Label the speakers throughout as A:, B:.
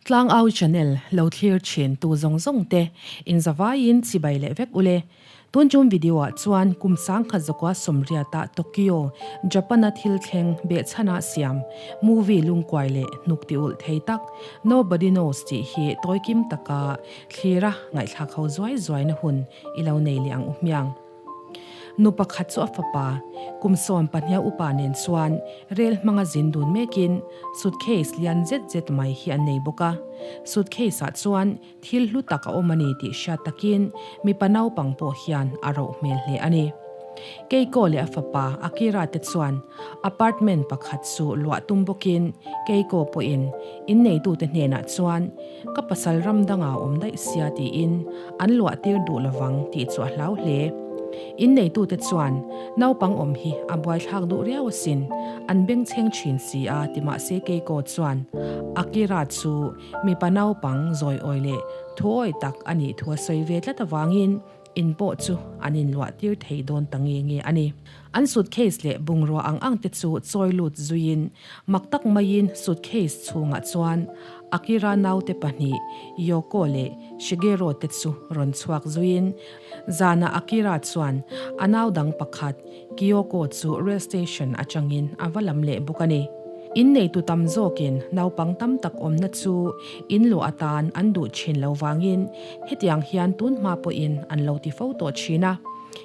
A: Tlangau channel lo thlir thin tu zawng zawng te in zavaiin chibai leh vek ule. Tun tum video ah chuan kum sangkhat zakua sawmriata Tokyo, Japan a thil thleng behchhana siam movie lungkuai leh hnuk ti ulh thei tak Nobody Knows tih hi tawikim taka thlira ngaihthlak ho zuai zuaina hun i lo nei leh ang u hmiang. Nu pakhat chu a fapa, kum 12 upa nen chuan rel hmanga zin dun mekin suitcase lian zet zet mai hi an nei bawk a. Suitcase ah chuan thil hlu tak a awm a ni tih hriat takin mipa naupang pawh hian a roh hmel hle a ni. Keiko leh a fapa Akira te chuan apartment pakhat chu luah tum bawkin Keiko pawhin inneitute hnenah chuan Ka pasal ram dangah a awm daih sia tiin an luah tir duh lovang tih chu a hlau hle. Inneitute chuan naupang awm hi a buaithlak duh riau asin, an bengchheng thin si a ti mahse Keiko chuan Akira chu mipa naupang zawiawi leh thuawi tak a nih thu a sawi ve tlat avangin In pawh chu an inluah tir thei dawn ta nge nge a ni. An suitcase leh bungrua ang ang te chu chawi lut zuiin mak tak maiin suitcase chhungah chuan Akira naute pahnih Yoko leh Shigeru te chu rawn chhuak zuiin zanah Akira chuan a nau dang pakhat Kiyoko chu rail station atangin a va lam leh bawk a ni. In neitu tam zawkin naupang tam tak awmna chu in luah atan an duh thin lo vangin hetiang hian tun hma pawhin an lo ti fo tawh thin a.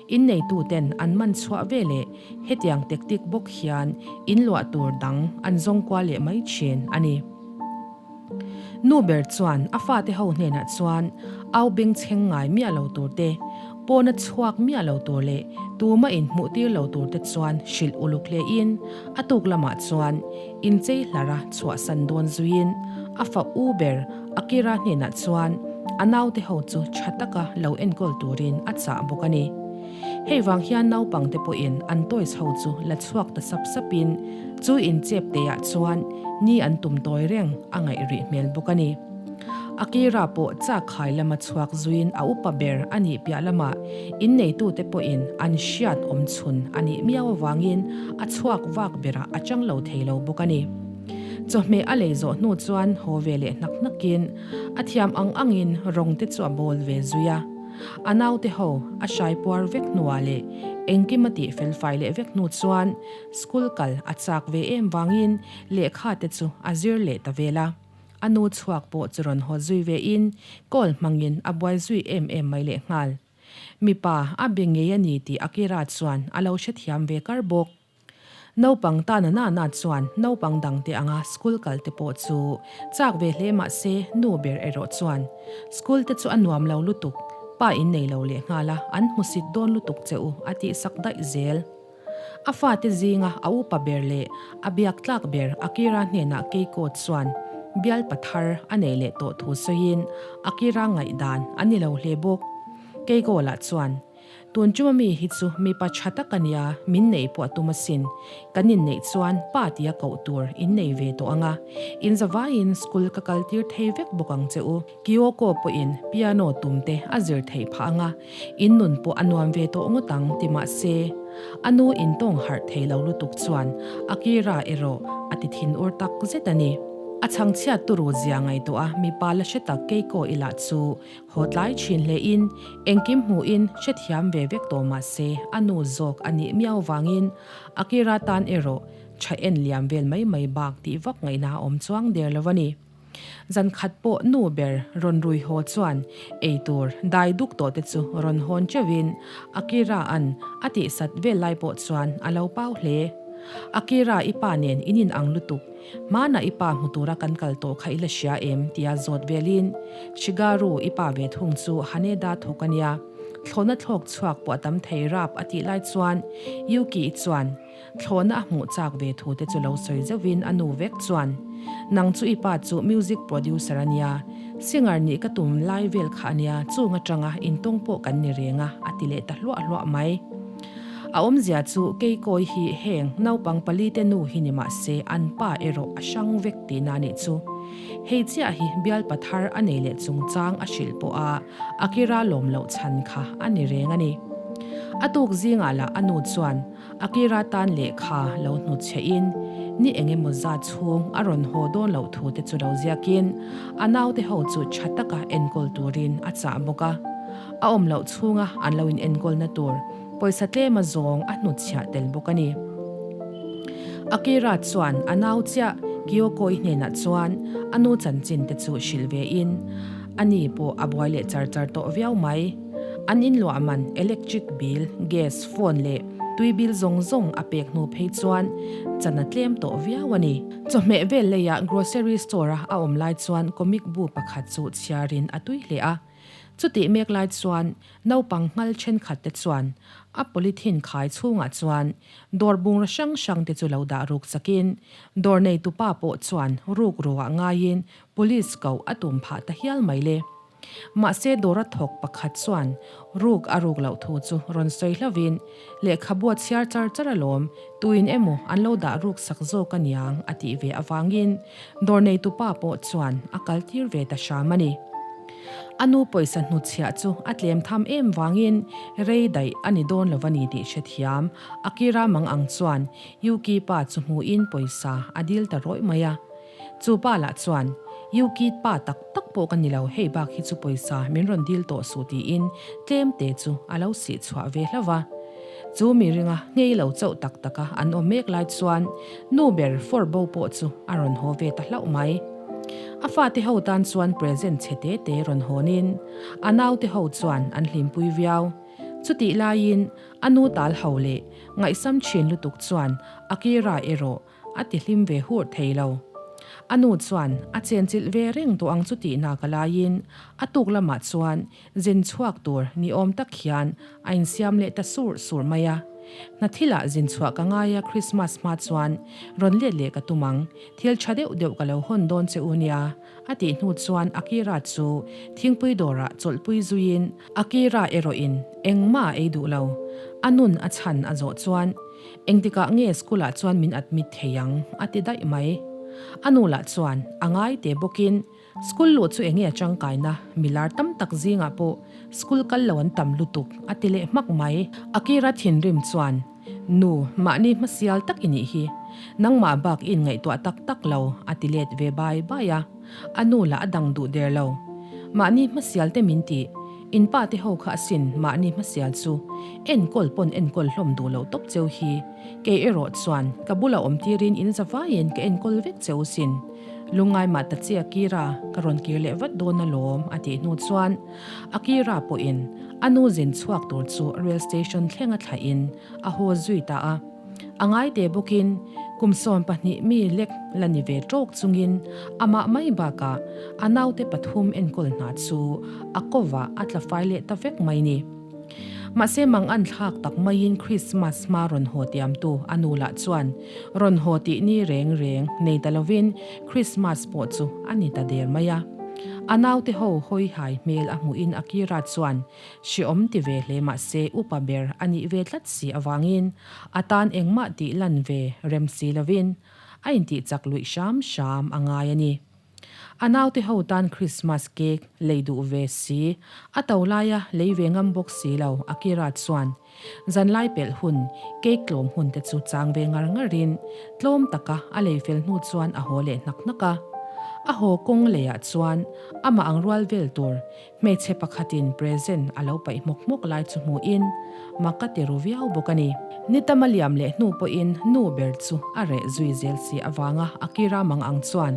A: In neituten an man chhuah ve leh hetiang tactic bawk hian in luah tur dang an zawng kual leh mai thin a ni. Nu ber chuan a fate ho hnenah chuan au bengchheng ngai miah lo tur te, pawna chhuak miah lo tur leh tuma inhmuh tir lo tur te chuan hrilh uluk hle in a tuk lamah chuan inchei hlara chhuahsan dawn zuiin a fa u ber Akira hnenah chuan a naute ho chu tha taka lo enkawl turin a chah bawk a ni. Hei vang hian naupangte pawhin an toys ho chu la chhuak ta sap sapin chu inchep teiah chuan ni an tum tawi reng a ngaih rih hmel bawk a ni. Akira pawh chak khai lama chhuak zuiin a upa ber a nih piah lamah inneitute pawhin an hriat awm chhun a nih miau avangin a chhuak vak berah a chang lo thei lo bawk a ni. Chawhmeh a lei zawh hnu chuan haw ve leh hnak hnakin a thiam ang angin rawng te chu a bawl ve zui a. A naute ho a hrai puar vek hnuah leh engkim a tih fel fai leh vek hnu chuan school kal a chak ve em vangin lehkha te chu a zir leh ta vel a. A nu chhuak pawh chu rawn haw zui ve in call hmangin a buai zui em em mai leh nghal. Mipa a be ngei a ni tih Akira chuan a lo hrethiam ve kar bawk. Naupang ta na na na chuan naupang dangte anga school kal te pawh chu chak ve hle mah se nu ber erawh chuan school te chu a nuam lo lutuk, pa in nei lo leh nghal a, an hmusit dawn lutuk che u a tih sak daih zel. A fate zinga a upa ber leh a biak tlak ber Akira hnenah Keiko chuan bial pathar a nei leh tawh thu sawiin Akira ngaihdan a ni lo hle bawk. Keiko lah chuan Tun chuma mi hi chu mipa tha tak a nia, min neih pawh a tum asin. Kan inneih chuan pa tia koh tur in nei ve tawh ang a, in zavaiin school ka kal tir thei vek bawk ang che u. Kiyoko pawhin piano tum te a zir theih phah ang a, in nun pawh a nuam ve tawh ngawt ang ti mah se, a nu intawng harh thei lo lutuk chuan Akira erawh a ti thin ur tak zet a ni. A chhangchhiat turu zia ngaihtuah a mipa la hre tak Keiko i lah chu Haw tlai thin hle in, engkim hmuh in hrethiam ve vek tawh mah se a nu zawk a nih miau vangin Akira tan erawh tha en liam vel mai mai bak tih vak ngaihna a awm chuang der lo a ni. Zan khat pawh nu ber rawn rui haw chuan ei tur dai duk tawh te chu rawn hawn teuh in Akira an a tih sat vel lai pawh chuan a lo pau hle. Akira i pa nen in in ang lutuk Hmanah i pa hmu tura kan kal tawh kha i la hria em? tia zawt velin Shigaru i pa ve thung chu Haneda thawk a nia. Thlawhna thlawk chhuak pawh a tam thei rap a tih lai chuan Yuki i chuan thlawhna a hmuh chak ve thu te chu lo sawi zeuhin a nu vek chuan Nang chu i pa chu music producer a nia, singer nih ka tum lai vel kha a nia, chung atanga intawng pawh kan ni reng a a ti leh ta hluah hluah mai. A awmzia chu Keikawi hi heng naupang palite nu hi ni mah se an pa erawh a hrang vek tihna a nih chu. Hei chiah hi bial pathar a nei leh chungchang a hrilh pawh a Akira lawm loh chhan kha a ni reng a ni. A tuk zingah lah a nu chuan Akira tan lehkha lo hnutchhe in. ni eng emaw zat chhung a rawn haw dawn loh thu te chu lo ziakin a naute ho chu tha taka enkawl turin a chah bawk a. A awm loh chhunga an lo in enkawlna tur pawisa tlem a zawng a hnutchhiah tel bawk a ni. Akira chuan a nau chiah Kiyoko-i hnenah chuan a nu chanchin te chu hrilh ve in ani pawh a buai leh char char tawh viau mai. An inluah man electric bill, gas, phone leh tui bill zawng zawng a pek hnu phei chuan chan a tlem tawh viau a ni. Chawhmeh vel leiah grocery store-a a awm lai chuan comic bu pakhat chu chhiarin a tui hle a. Chutih mek lai chuan naupang nghal thenkhat te chuan a polythene khai chhungah chuan dawr bungraw hrang hrang te chu lo dah ruk chakin dawr neitupa pawh chuan ruk ruah ngaiin police koh a tum phah ta hial mai le. Mahse dawra thawk pakhat chuan ruk a ruk loh thu chu rawn sawi hlauhin lehkhabu a chhiar char char alawm, tuin emaw an lo dah ruk sak zawk aniang a tih ve avangin dawr neitupa pawh chuan a kaltir ve ta hram a ni. A nu pawisa hnutchhiah chu a tlem tham em vangin rei daih a ni dawn lo a ni tih hrethiam Akira mang ang chuan Yuki pa chu hmuhin pawisa a dil ta rawih mai a. Chu pa lah chuan, Yuki pa tak tak pawh ka ni lo, hei bak hi chu pawisa min rawn dil tawh suh tiin tlem te chu a lo sih chhuah ve hlauh va. Chu mi ringa nghei lo chauh tak taka an awm mek lai chuan nu ber fawr bo pawh chu a rawn haw ve ta hlauh mai. A fate ho tan chuan present chhe te te rawn hawnin a naute ho chuan an hlimpui viau. Chutih laiin a nu tal ho leh ngaihsam thin lutuk chuan Akira erawh A ti hlim ve hur thei lo. A nu chuan a chenchilh ve reng tawh ang chu tih nak a laiin a tuk lamah chuan zin chhuak tur ni awm tak hian a insiam leh ta sur sur mai a. Hna thilah zin chhuah ka ngai a Christmas hma chuan rawn let leh ka tum ang, thil tha deuh deuh ka lo hawn dawn che u nia a tih hnu chuan Akira chu thingpui dawrah chawlhpui zuiin Akira erawhin engmah a ei duh lo. A nun a chhan a zawh chuan Engtikah nge school ah chuan min admit thei ang? a ti daih mai. A nu lah chuan a ngai te bawkin school luh chu enge a tangkaina, milar tam tak zingah pawh school kal lo an tam lutuk a ti leh hmak mai. Akira thinrim chuan, Nu, mahni hmasial tak i nih hi. Nangmah bak i inngaihtuah tak tak lo a ti let ve bai bai a. A nu lah a dang duh der lo. Mahni hmasial te min tih. In pa te ho kha asin mahni hmasial chu enkawl pawn enkawl hlawm duh loh tawp cheu hi. Kei erawh chuan ka bula awm tirin in zavaiin ka enkawl vek cheu sin. Lungngai mah ta che Akira, ka rawn kir leh vat dawn alawm a tih hnu chuan Akira pawhin a nu zin chhuak tur chu rail station thleng a thlahin a haw zui ta a. A ngai te bawkin kum 12 mi lek la ni ve tawk chungin amah mai bakah a naute pathum enkawl hna chu a kovah a tla fai leh ta vek mai ni. Mahse mang an thlak tak maiin Christmas hma rawn haw tiamtu a nu lah chuan rawn haw tih ni reng reng nei ta lovin Christmas pawh chu a ni ta der mai a. A naute ho hawihai hmel a hmuhin Akira chuan Hreawm ti ve hle mah se upa ber a nih ve tlat si avangin a tan engmah tih lan ve rem si lovin a intih chak luih hram hram a ngai a ni. A naute ho tan Christmas cake lei duh ve si, a to laia lei ve ngam bawk si lo Akira chuan zanlai pelh hun cake tlawm hun te chu chang ve ngar ngarin tlawm taka a lei fel hnu chuan a haw leh hnak hnak a. A haw kawng leiah chuan amah ang rual vel tur Hmeichhe pakhatin present a lo paih hmawk hmawk lai chu hmuhin mak a ti ru viau bawk a ni. Ni tam a liam leh hnu pawhin nu ber chu a reh zui zel si avanga Akira mang ang chuan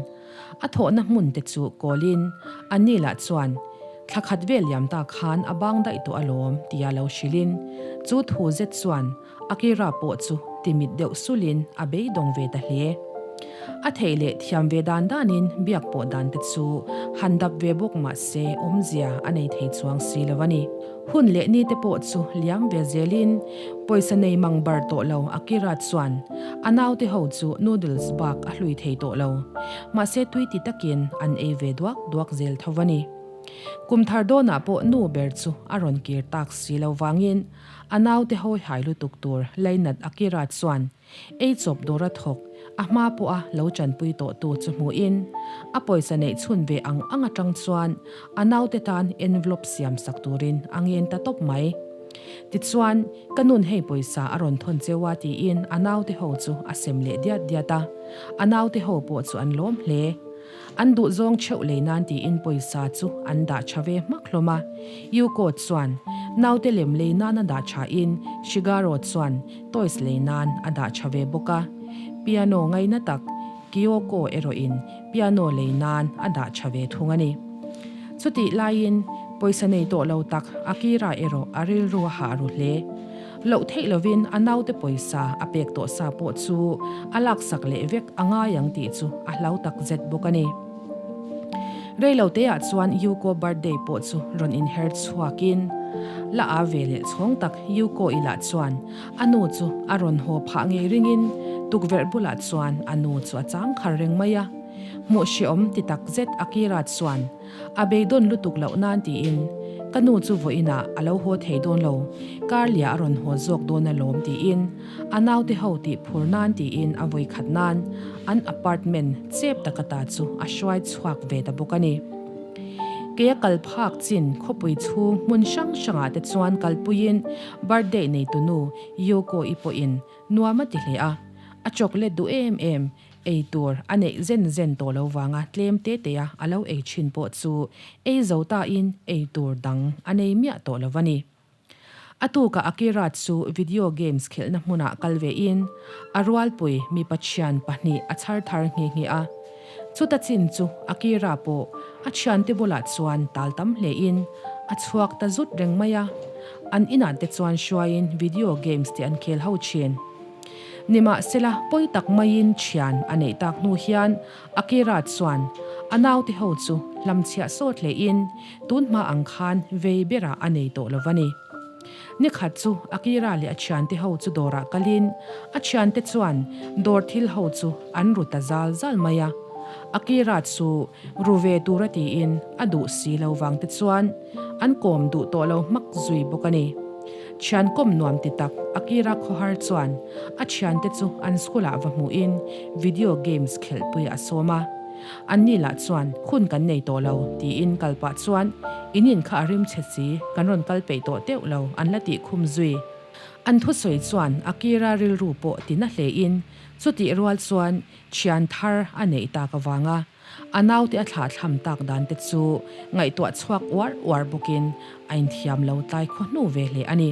A: a thawhna hmun te chu kawlin ani lah chuan thla khat vel liam ta khan a bang daih tawh alawm tia lo hrilhin chu thu zet chuan Akira pawh chu timit deuh sulin a beidawng ve ta hle. A theih leh thiam ve dan danin biak pawh dan te chu han dap ve bawk mah se awmzia a nei thei chuang si lo a ni. Hun leh ni te pawh chu liam ve zelin pawisa nei mang bar tawh lo Akira chuan a naute ho chu noodles bak a hlui thei tawh lo. Mahse tui ti takin an ei ve duak duak zel tho a ni. Kum thar dawnah pawh nu ber chu a rawn kir tak si lo vangin A naute hawi hai lutuk tur Lainat Akira chuan ei chawp dawra thawk a hma pawha lo chanpui tawhtu chu hmuhin a pawisa neih chhun ve ang ang atang chuan a naute tan envelope siam sak turin a ngen ta tawp mai. Tichuan, ka nun hei pawisa a rawn thawn cheu a tiin a naute ho chu a sem leh diat diat a. A naute ho pawh chu an lawm hle. An duhzawng theuh lei nan tiin pawisa chu an dah tha ve hmak hlawm a. Yuko chuan naute lem lei nan a dah tha in Shigaro chuan toys lei nan a dah tha ve bawk a. Piano ngaina tak Kiyoko erawh in piano lei nan a dah tha ve thung a ni. Chutih laiin pawisa nei tawh lo tak Akira erawh a rilru a hah ru hle. Loh theih lovin a naute pawisa a pek tawh sa pawh chu a laksak leh vek a ngai ang tih chu a hlau tak zet bawk a ni. Reiloteah chuan Yuko birthday pawh chu rawn inher chhuakin la a ve leh chhawng tak Yuko i lah chuan a nu chu a rawn haw phah ngei ringin tukverh bulah chuan a nu chu a chang khar reng mai a. Hmuh hreawm ti tak zet Akira chuan A beidawn lutuk loh nan tiin ka nu chu vawiinah a lo haw thei dawn lo, Karlia a rawn haw zawk dawn alawm tiin a naute ho tih phur nan tiin a vawi khat nan an apartment chep taka ta chu a hruai chhuak ve ta bawk a ni. Kei a kal phak chin khawpui chhung hmun hrang hrangah te chuan kalpuiin birthday neitunu Yoko-i pawhin nuam a ti hle a, a chocolate duh em em Ei tur a neih zen zen tawh lo vanga tlem te te a a lo ei thin pawh chu ei zo tain ei tur dang a nei miah tawh lo a ni. A tukah Akira chu video games khelhna hmunah kal ve in a rualpui mipa thian pahnih a chhar thar nghe nghe a. Chuta chin chu Akira pawh a thiante bulah chuan tal tam hle in a chhuak ta zut reng mai a. An inah te chuan hruaiin video games te an khel ho thin. Nimahsela, pawi tak maiin thian a neih tak hnu hian Akira chuan a naute ho chu hlamchhiah sawt hlein tun hma ang khan vei berah a nei tawh lo va ni. Nikhat chu Akira leh a thiante ho chu dawrah kalin a thiante chuan dawr thil ho chu an ru ta zal zal mai a. Akira chu ru ve tura tiin a duh si lo vang te chuan an kawm duh tawh lo hmak zui bawk a ni. Thian kawm nuam ti tak Akira Khawhar chuan a thiante chu an school ah va hmuhin video games khelhpui a sawm a. Anni lah chuan hun kan nei tawh lo tiin kal pah chuan in in kha a rim chhe si kan rawn kal peih tawh teuh lo an la tih khum zui. An thusawi chuan Akira rilru pawh ti na hlein chutih rual chuan thian thar a neih tak avanga A naute a thlahthlam tak dan te chu ngaihtuah chhuak uar uar bawkin a inthiam lo tlai khaw hnu ve hle a ni.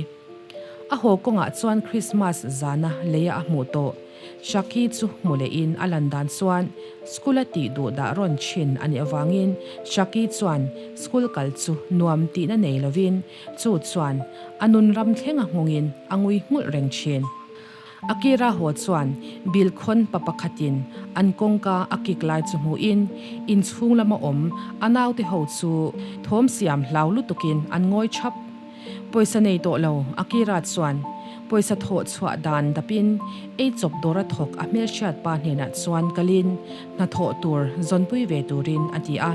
A: A haw kawngah chuan Christmas zana leia a hmuh tawh Shaki chu hmu lehin a lan dan chuan school a tih duh dah rawn thin a nih avangin Shaki chuan school kal chu nuam tihna nei lovin chu chuan a nun ram thleng a nghawngin a ngui nghulh reng thin. Akira haw chuan bill khawn pa pakhatin an kawngka a kik lai chu hmuhin inchhung lama awm a naute ho chu thawm siam hlau lutukin an ngawi thap. Pawisa nei tawh lo Akira chuan pawisa thawh chhuah dan dapin ei chawp dawra thawk a hmelhriat pa hnenah chuan kalin hnathawh tur zawnpui ve turin a ti a.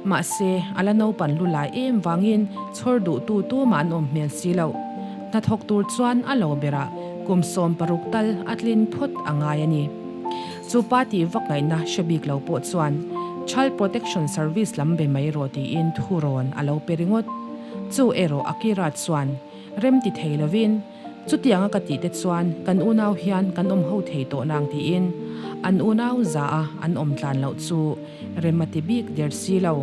A: Mahse, a la naupan lu lai em vangin chhawr duhtu tumah an awm hmel si loh. Hnathawk tur chuan a lo berah kum 16 tal a tlin phawt a ngai a ni. Chu pa tih vak ngaihna hre bik lo pawh chuan Child Protection Service lam be mai rawh tiin thu rawn a lo pe ringawt. Chu erawh Akira chuan rem ti thei lovin, Chutianga ka tih te chuan kan unau hian kan awm ho thei tawh nang tiin an unau za a an awm tlan loh chu rem a ti bik der si lo.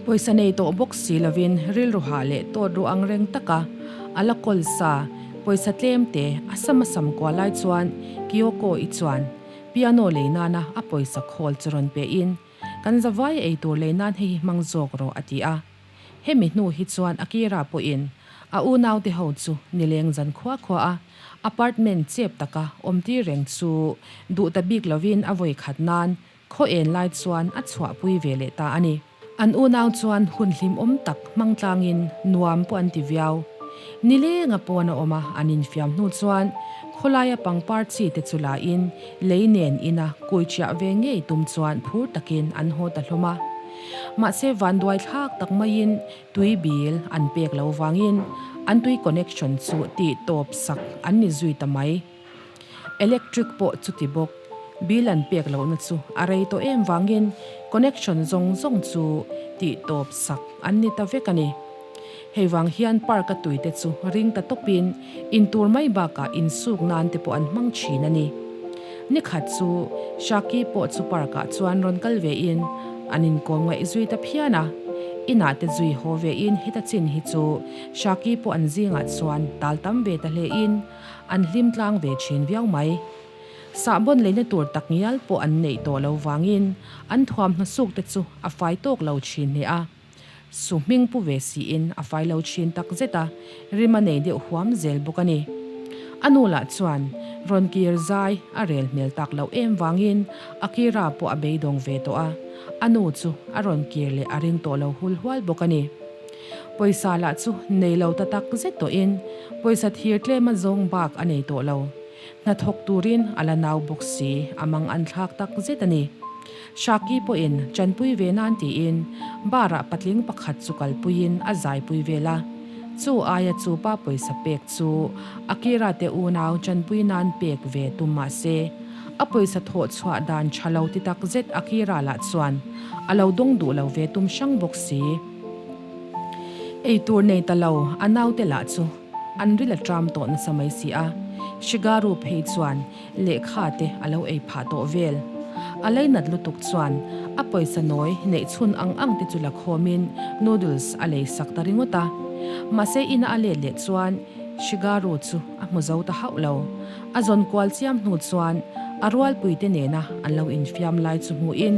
A: Pawisa nei tawh bawk si lovin rilru hah leh tawt ru ang reng taka a la kawl sa pawisa tlem te a sam a sam kual lai chuan Kiyoko i chuan piano lei nana a pawisa khawl chu rawn pe in kan zavai ei tur lei nan hei hi hmang zawk rawh a ti a. Hemi hnu hi chuan Akira pawhin a unaute ho chu nileng zan khua khua a apartment chep taka awmtir reng chu duh ta bik lovin a vawi khat nan khaw en lai chuan a chhuahpui ve leh ta a ni. An unau chuan hun hlimawm tak hmang tlangin nuam pawh an ti viau. Nilenga pawn a awm a, an infiam hnu chuan khawlaia pangpar chi te chu la in lei nen ina kui chiah ve ngei tum chuan phur takin an haw ta hlawm a. Mahse vanduai thlak tak maiin tui bil an pek lo vangin an tui connection chu tih tawp sak an ni zui ta mai. Electric pawh chuti bawk, bill an pek lohna chu a rei tawh em vangin connection zawng zawng chu tih tawp sak an ni ta vek a ni. Hei vang hian park a tui te chu ring ta tawpin in tur mai bakah insuk nan te pawh an hmang thin a ni. Ni khat chu Shaki pawh chu park ah chuan rawn kal ve in an inkawm ngaih zui ta phian a. Inah te zui haw ve in heta chin hi chu Shaki pawh an zingah chuan tal tam ve ta hle in an hlim tlang ve thin viau mai. Sahbawn leina tur tak ngial pawh an neih tawh lo vangin an thuamhnaw suk te chu a fai tawk lo thin hle a. Su hming pu ve siin a fai lo thin tak zet a, rim a nei deuh huam zel bawk a ni. A nu lah chuan rawn kir zai a rel hmel tak loh em vangin Akira pawh a beidawng ve tawh a, a nu chu a rawn kir leh a ring tawh lo hul hual bawk a ni. Pawisa lah chu nei lo ta tak zet tawhin pawisa thir tlem a zawng bak a nei tawh lo. Hnathawk turin a la nau bawk si, a mang an thlak tak zet a ni. Shaki pawhin chanpui ve nan tiin bar-ah patling pakhat chu kalpuiin a zaipui vel a. Chu aia chu pa pawisa pek chu Akira te unau chanpui nan pek ve tum mah se, a pawisa thawh chhuah dan tha lo ti tak zet Akira lah chuan a lo dawng duh lo ve tum hrang bawk si. Eitur nei ta lo a naute lah chu an ril a tram tawh nasa mai si a, Shigaru phei chuan lehkha te a lo ei phah tawh vel. A leinat lutuk chuan a pawisa nawi neih chhun ang ang te chu la khawmin noodles a lei sak ta ringawt a. Mahse ina a let leh chuan Shigaru chu a hmu zo ta hauh lo. A zawn kual chiam hnu chuan a rualpui te nena an lo infiam lai chu hmuhin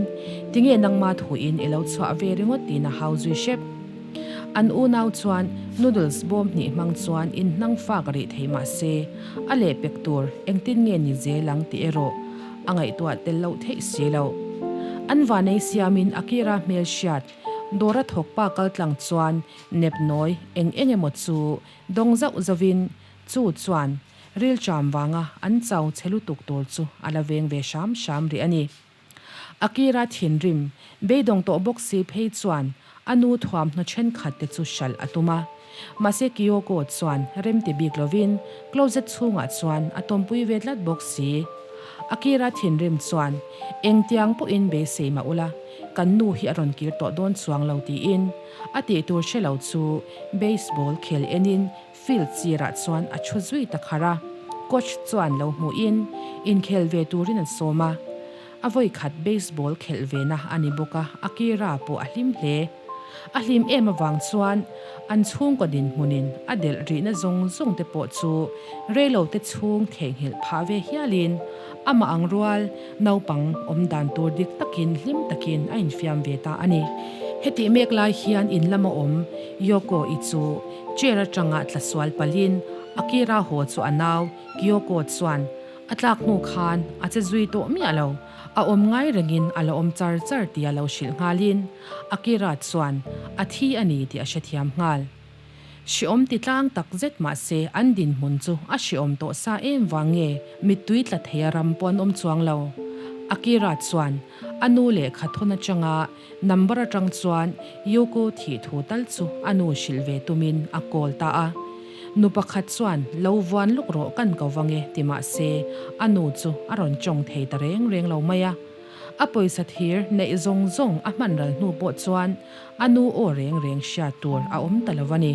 A: tinge nangma thuin i lo chhuah ve ringawt tiin a hau zui hrep. An unau chuan noodles bawm hnih hmang chuan inhnang fak rih thei mah se, a lehpek tur engtin nge ni zel ang tih erawh a ngaihtuah tel loh theih si lo. An vanei siamin Akira hmel hriat dawra thawk pa kal tlang chuan nep nawi eng eng emaw chu dawng zauh zauhin chu chuan rilṭam vanga an chau che lutuk tur chu a la veng ve hram hram rih a ni. Akira thinrim, beidawng tawh bawk si phei chuan a nu thuamhnaw thenkhat te chu hralh a tum a. Mahse Kiyoko chuan remti bik lovin closet chhungah chuan a tawmpui ve tlat bawk si. Akira thinrim chuan engtiang pawhin beisei mah ula, kan nu hi a rawn kir tawh dawn chuang lo tiin a tih tur hre lo chu baseball khel enin Field sirah chuan a thu zui ta kharh a, coach chuan lo hmuhin inkhel ve turin an sawm a. A vawi khat baseball khelh vena a ni bawk a, Akira pawh a hlim hle. A hlim em avang chuan an chhungkaw dinhmunin a delh rihna zawng zawng te pawh chu reilote chhung theihnghilh phah ve hialin amah ang rual naupang awm dan tur dik takin hlim takin a infiam ve ta a ni. Hetih mek lai hian in lama awm Yoko-i chu Chair atanga tla sual palhin Akira haw chu a nau Kiyoko chuan a tlak hnu khan a che zui tawh miah lo, a awm ngai rengin a la awm char char tia lo hrilh nghalin Akira chuan a thi a ni tih a hrethiam nghal. Hriawm ti tlang tak zet mahse an dinhmun chu a hriawm tawh sa em vang nge mittui tla thei a ram pawh an awm chuang lo. Akira chuan a nu lehkha thawn atanga Number atang chuan Yuko thih thu tal chu a nu hrilh ve tumin a call ta a. Nu pakhat chuan lo vuan luk rawh kan ko vang e ti mah se a nu chu a rawn tawng thei ta reng reng lo mai a. A pawisa thir neih zawng zawng a hman ral hnu pawh chuan a nu aw reng reng hriat tur a awm ta lo a ni.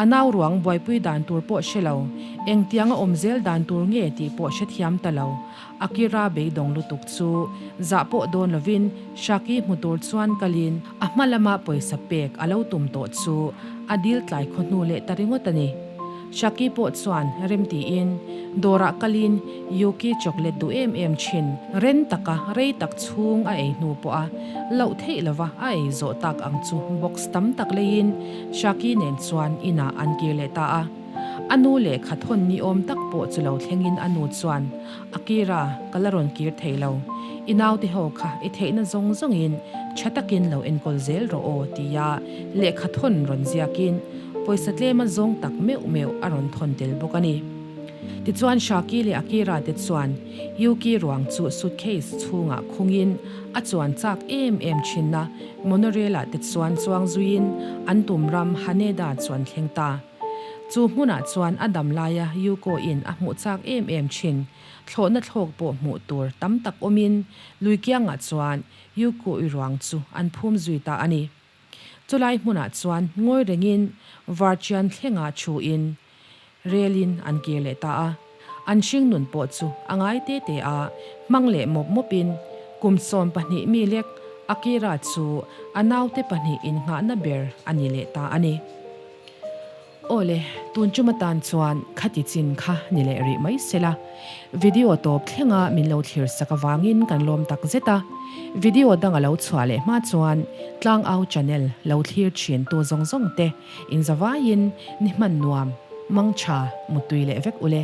A: A nau ruang buaipui dan tur pawh hre lo, engtiang a awm zel dan tur nge tih pawh hrethiam ta lo. Akira beidawng lutuk chu zah pawh dawn lovin Shaki hmu tur chuan kalin a hma lama pawisa pek a lo tum tawh chu a dil tlai khaw hnu leh ta ringawt a ni. Shaki pawh chuan rem tiin dawrah kalin Yuki chocolate duh em em thin ren taka rei tak chhung a ei hnu pawh a loh theih lova a ei zawh tak ang chu box tam tak leiin Shaki nen chuan inah an kir leh ta a. A nu lehkha thawn ni awm tak pawh chu lo thlengin a nu chuan, Akira, ka la rawn kir thei lo. I naute ho kha i theihna zawng zawngin tha takin lo enkawl zel rawh aw tia lehkha thawn rawn ziakin pawisa tlema zawng tak meuh meuh a rawn thawn tel bawk a ni. Tichuan Shaki leh Akira te chuan Yuki ruang chu suitcase chhungah khungin a chuan chak em em thinna monorail-ah te chuan chuang zuiin an tum ram Haneda chu an thleng ta. Chu hmunah chuan a dam laia Yuko-in a hmuh chak em em thin. Thlawhna thlawk pawh hmuh tur tam tak awmin lui kiangah chuan Yuko-i ruang chu an phum zui ta a ni. Chulai hmunah chuan ngawi rengin varṭian thlengah thuin relin an kir leh ta a. An hringnun pawh chu a ngai te te a, hmang leh mawp mawpin kum 12 mi lek Akira chu a naute pahnih innghahna ber a ni leh ta a ni. Aw le, tun tum atan chuan khati chin kha ni leh rih mai sela. Video tawp thlenga min lo thlir sak avangin kan lawm tak zet a. Video dang a lo chhuah leh hma chuan Tlangau channel lo thlir thin tu zawng zawng te inzavaiin ni hman nuam, mangtha, muttui leh vek ule.